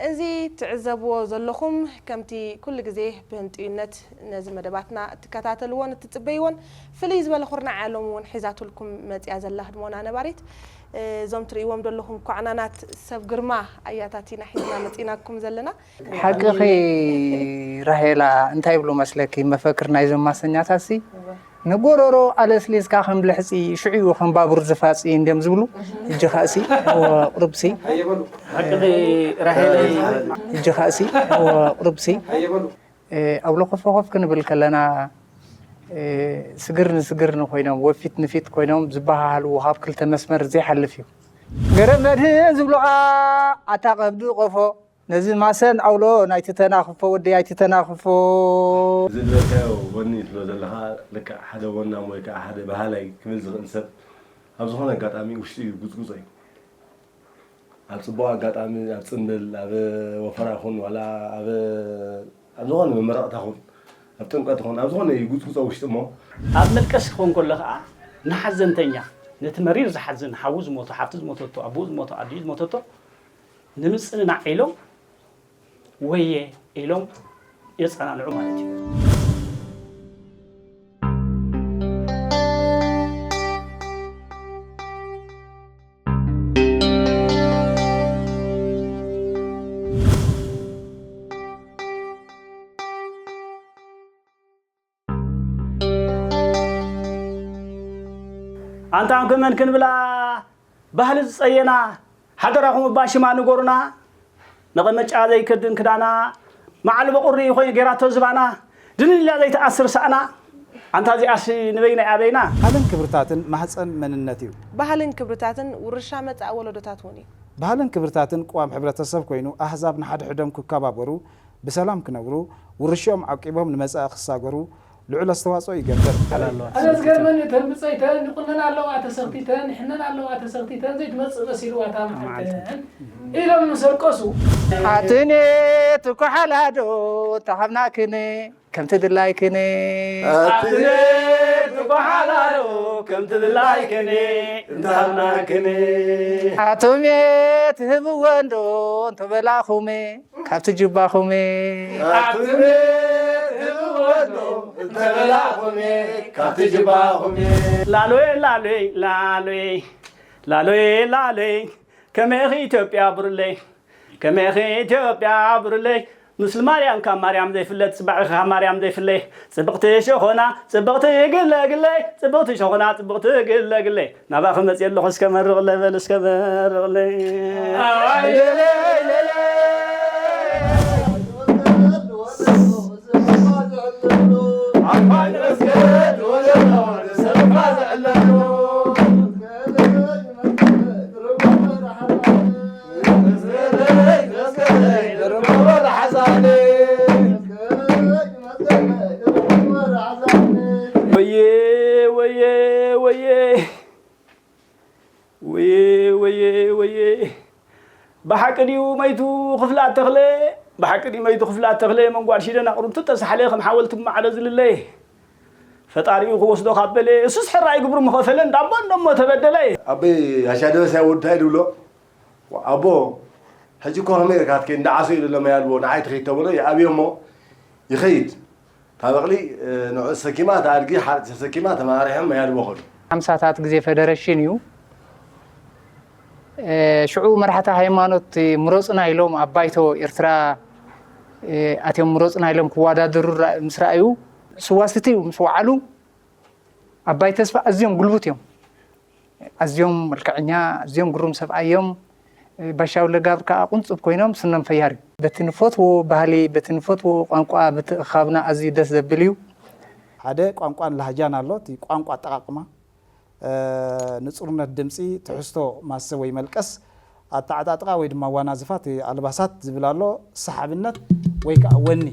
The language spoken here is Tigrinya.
እዚ ትዕዘብዎ ዘለኹም፣ ከምቲ ኩሉ ግዜ ብህንጥዩነት ነዚ መደባትና እትከታተልዎን እትጽበይዎን፣ ፍልይ ዝበለ ኩርናዕ ሎሚ እውን ሒዛትልኩም መጽያ ዘላ ህድሞና ነባሪት፣ እዞም ትርእይዎም ዘለኹም ኳዕናናት ሰብ ግርማ ኣያታት ኢና ሒዝና መጺናኩም ዘለና። ሓቅኺ ራሄላ፣ እንታይ ይብሉ መስለኪ መፈክር ናይዞም ማሰኛታትሲ? ንጎሮሮ ኣለስሊስካ ከም ልሕጺ፣ ሽዑ እዩ ከም ባቡር ዝፋጺ እንድዮም ዝብሉ። እጂ ኸእሲ፣ እወ፣ ቁርብሲ። ሓቅኺ ራሄለይ። እጂ ኸእሲ፣ እወ፣ ቁርብሲ። እ፣ ኣብ ለኾፍ ለኾፍ ክንብል ከለና፣ እ፣ ስግር ንስግር ኮይኖም፣ ወፊት ንፊት ኮይኖም ዝበሃሃሉ ካብ ክልተ መስመር ዘይሓልፍ እዩ። ገረብ መድህን ዝብሉኻ ኣታ ቀብዲ ቆፎ፣ ነዚ ማሰን ኣውሎ ናይቲ ተናኽፎ፣ ወደይ ኣይቲ ተናኽፎ። እዚ ዝበልካዮ ወኒ ትብሎ ዘለኻ፣ ልክዕ ሓደ ወናም ወይ ከዓ ሓደ በሃላይ ክብል ዝኽእል ሰብ ኣብ ዝኾነ ኣጋጣሚ ውሽጡ እዩ ጉጽጉጾ እዩ። ኣብ ጽቡቕ ኣጋጣሚ፣ ኣብ ጽምብል፣ ኣብ ወፈራ ኹን፣ ዋላ ኣብ፣ ኣብ ዝኾነ መመረቕታ ኹን፣ ኣብ ጥምቀት ኹን፣ ኣብ ዝኾነ እዩ ጉጽጉጾ ውሽጡ እሞ። ኣብ መልቀስ ክኾን ከሎ ኸዓ ንሓዘንተኛ፣ ነቲ መሪር ዝሓዝን፣ ሓዉ ዝሞቶ፣ ሓፍቲ ዝሞተቶ፣ ኣቦኡ ዝሞቶ፣ ኣዲኡ ዝሞተቶ፣ ንምጽንናዕ ኢሎም ወየ ኢሎም የጸናንዑ ማለት እዩ። ኣንታ ከመን ክንብላ ባህሊ ዝጸየና፣ ሓደራኹም እባ ሽማ ንገሩና። መቐመጫ ዘይከድን ክዳና፣ መዓል በቑሪ ኮይኑ ጌራቶ ዝባና፣ ድንን ኢላ ዘይትኣስር ሳእና። ኣንታ እዚኣስ ንበይና እያ በይና። ባህልን ክብርታትን ማህጸን መንነት እዩ። ባህልን ክብርታትን ውርሻ መጻኢ ወለዶታት እውን እዩ። ባህልን ክብርታትን ቅዋም ሕብረተሰብ ኮይኑ፣ ኣህዛብ ንሓድሕዶም ክከባበሩ፣ ብሰላም ክነብሩ፣ ውርሽኦም ዓቂቦም ንመጻኢ ክሳገሩ ልዑል ኣስተዋጽኦ ይገብር። ኣነ ዝገርመኒ፣ እተን ብጸይተን ይቑነና ኣለዋ ተሰኽቲተን፣ ይሕነና ኣለዋ ተሰኽቲተን፣ ዘይትመጽእ መሲልዋ እታ መዓልተን ኢሎም ምስ ኣልቀሱ። ኣትኔ ትኳሓላዶ ተኻብናክን ከምቲ ድላይክን። ኣትኔ ትኳሓላዶ ከምቲ ድላይክን እንተሃብናክን። ኣቱሜ ትህብወ እንዶ እንተበላኹሜ ካብቲ ጅባኹሜ። ኣቱሜ ትህብወ እንዶ እንተበላኹሜ ካብቲ ጅባኹሜ። ላሎይ ላሎይ ላሎይ ላሎይ ላሎይ ከመይኺ ኢትዮጵያ ብሩለይ። ከመይኺ ኢትዮጵያ ብሩለይ። ምስል ማርያም ካብ ማርያም ዘይፍለጥ፣ ጽባዕኺ ካብ ማርያም ዘይፍለይ። ጽብቕቲ ሸኾና፣ ጽብቕቲ ግለ ግለይ፣ ጽብቕቲ ሸኾና፣ ጽብቕቲ ግለ ግለይ። ናባኺ መጽየ ኣለኹ፣ እስከ መርቕለይ በል፣ እስከ መርቕለይ። ወየ፣ ወየ፣ ወየ። ወየ፣ ወየ፣ ወየ። ብሓቂ ድዩ መይቱ ክፍላት ተኽለ? ብሓቂ ድዩ መይቱ ክፍላት ተኽለ? መንጓል ሽደን ኣቕርንቱ ተሳሕለ፣ ከም ሓወልቲ ብማዕረ ዝልለ። ፈጣሪኡ ክወስዶ ካብ በለ፣ እሱስ ሕራይ ግብሩ ምኸፈለ፣ እንዳቦ እንደሞ ተበደለ። ኣቦይ ኣሻደበስ ወዱ እንታይ ድብሎ? ኣቦ፣ ሕጂ እኮ ከመይ ኢልካ ትከይድ? እንዳ ዓሶ እዩ ዘሎ ማይ ኣልቦ፣ ንዓይ ትኸይድ ተበሎ፣ ይኣብዮ እሞ ይኸይድ። እታ በቕሊ፣ እ፣ ንዑ ተሰኪማ፣ እታ ኣድጊ ሓርጭ ተሰኪማ፣ ተመራሪሖም ማይ ኣልቦ ኸዱ። ሓምሳታት ግዜ ፈደረሽን እዩ። እ፣ ሽዑ መራሕቲ ሃይማኖት ምረጹና ኢሎም ኣብ ባይቶ ኤርትራ፣ እ፣ ኣትዮም ምረጹና ኢሎም ክወዳደሩ ራ-፣ ምስ ረኣዩ፣ ስዋስቲ እዩ ምስ ወዓሉ፣ ኣባይ ተስፋ ኣዝዮም ጉልቡት እዮም። ኣዝዮም መልክዐኛ፣ ኣዝዮም ግሩም ሰብኣይ እዮም። ባሻው ለጋብር ከኣ ቁንጽብ ኮይኖም ስኖም ፈያር እዩ። በቲ ንፈትዎ ባህሊ፣ በቲ ንፈትዎ ቋንቋ ምትእኻብና ኣዝዩ ደስ ዘብል እዩ። ሓደ ቋንቋን ላህጃን ኣሎ። እቲ ቋንቋ ኣጠቓቕማ፣ እ፣ ንጹርነት ድምጺ፣ ትሕዝቶ ማሰ ወይ መልቀስ፣ ኣተዓጣጥቓ ወይ ድማ ዋናዝፋ፣ እቲ ኣልባሳት ዝብል ኣሎ። ሰሓብነት ወይ ከኣ ወኒ።